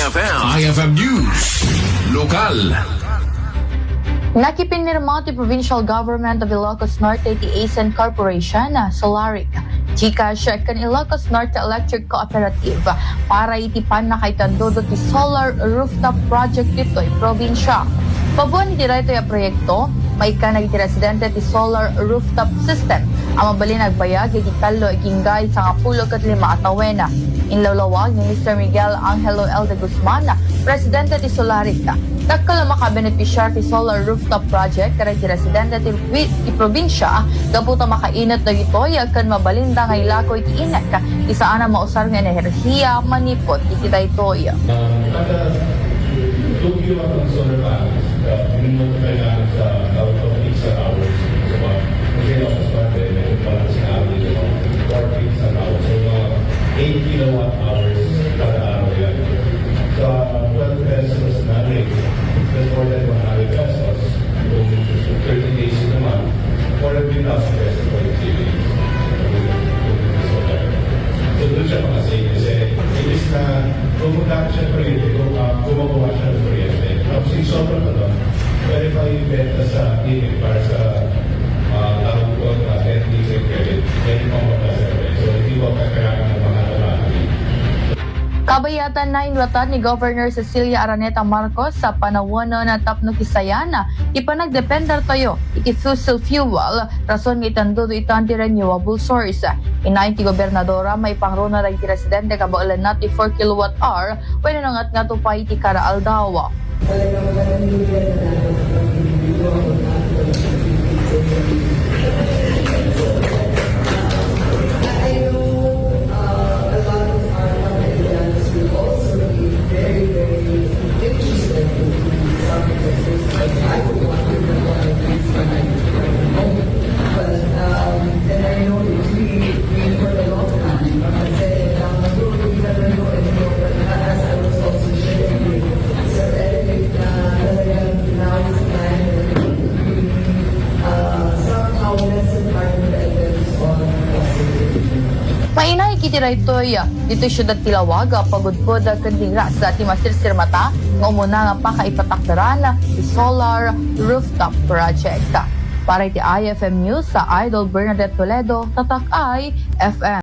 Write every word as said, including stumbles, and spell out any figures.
F M. I F M News. Lokal. Nakipinirma ti Provincial Government of Ilocos Norte iti ACEN Corporation, ah, Solaric, GCash, ken Ilocos Norte Electric Cooperative para iti pannakaitandudo ti solar rooftop project ditoy probinsya. Pabuan iti daytoy a proyekto, maikkan dagiti residente ti solar rooftop system a mabalin agbayag iti tallo agingga iti sangapulo ket lima a tawen. Inlawlawag ni Mister Miguel Angelo L. de Guzman, presidente ti Solaric, dakkel a makabenepisiar ti solar rooftop project kadagiti residente ti, ti probinsya gapu ta makainit dagitoy ken mabalinda nga ilako iti inek ti saan a mausar nga enerhiya manipud iti daytoy. Um, kada two kilowatt ang solar panels, uh, minimum kailangan sa out of eight hours. So, uh, kasi lang sa Sunday, meron pa lang sa amin yung mga fourteen sa hour. So, mga eight kilowatt hours kada araw yan. Sa twelve pesos na rate, that's more than one hundred pesos. Kung thirty days naman, four hundred thousand pesos for the savings. So, doon siya makasave kasi imbis na gumagana siya ng kuryente, gum-, ah, gumagawa siya ng kuryente. Tapos yung sobra pa doon, pwede pa ibenta sa init para sa, ah, tawag ko, ah, N T C credit. Yan yung pangpagkasal. So, hindi mo kailangan ng mahal na battery. Kabayatan, nainwatan ni Governor Cecilia Araneta Marcos a panawanen tapno kisayan ti panagdependertayo iti fossil fuel, rason nga itandudo itan ti renewable source. Inayon ti gobernadora, maipangruna dagiti residente kabaelenna ti four kilowatt hour wenno nangatngato pay iti kada aldaw. Talagang patuloy na dapat ang pagtutulungan ng ating mga citizens. I know, uh, a lot of our Pampanga will also be very, very interested in some of the things that I would want to know what I think. But, um, and I know it really, really for a long time, kasi, um, we never know anymore. But as I was also sharing with Sir Eric, uh, talagang now is the time that we really, uh, somehow lessen our dependence on fossil fuel. Mainaig iti daytoy, ditoy siudad ti Laoag, pagudpod ken tigras ti masirsirmata nga umuna nga pakaipatakderan ti solar rooftop project. Para iti I F M News, sa Idol Bernadette Toledo, Tatak I F M.